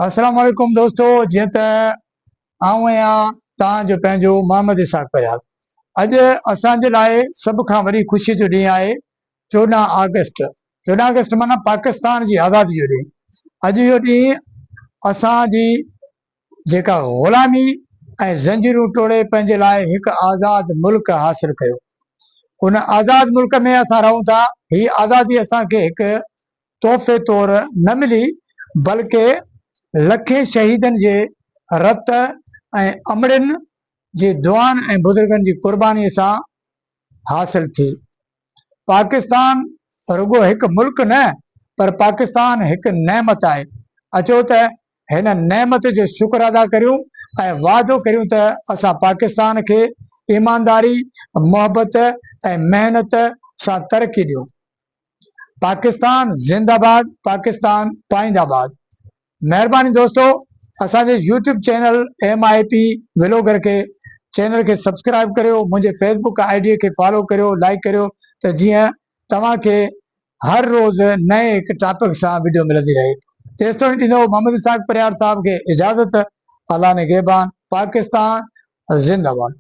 السلام عليڪم دوستو جيئن ته آئون آهيان توهان جو پنهنجو محمد اسحاق پريال اڄ اسان جي لاء سڀ کان وڏي خوشي جو ڏينهن آهي 14 آگسٽ 14 آگسٽ معنيٰ پاڪستان جي آزادي جو ڏينهن اڄ جو ڏينهن اسان جي جيڪا غلامي ۽ زنجيرون ٽوڙي پنهنجي لاء هڪ آزاد ملڪ حاصل ڪيو ان آزاد ملڪ ۾ اسان رهون ٿا هي آزادي اسان کي هڪ تحفي طور نه ملي بلڪه لکين شهيدن جي رت ۽ امڙين جي دعائن ۽ بزرگن جي قرباني سان حاصل ٿي. پاڪستان رڳو هڪ ملڪ نه پر پاڪستان هڪ نعمت آهي. اچو ته هن نعمت جو شڪر ادا ڪريون ۽ وعدو ڪريون ته اسان پاڪستان کي ايمانداري، محبت ۽ محنت سان ترقي ڏيون. پاڪستان زنده باد پاڪستان پائنده باد مهرباني دوستو اسان جي YouTube channel M I P vlogger کي چينل کي سبسڪرائب ڪريو منهنجي فيس بڪ I D کي فالو ڪريو لائڪ ڪريو ته جيئن توهان کي هر روز نئين هڪ ٽاپڪ سان وڊيو ملندي رهي تيستوڻي ڏيندو محمد اسحاق پريار صاحب کي اجازت الله نگهبان پاڪستان زنده باد.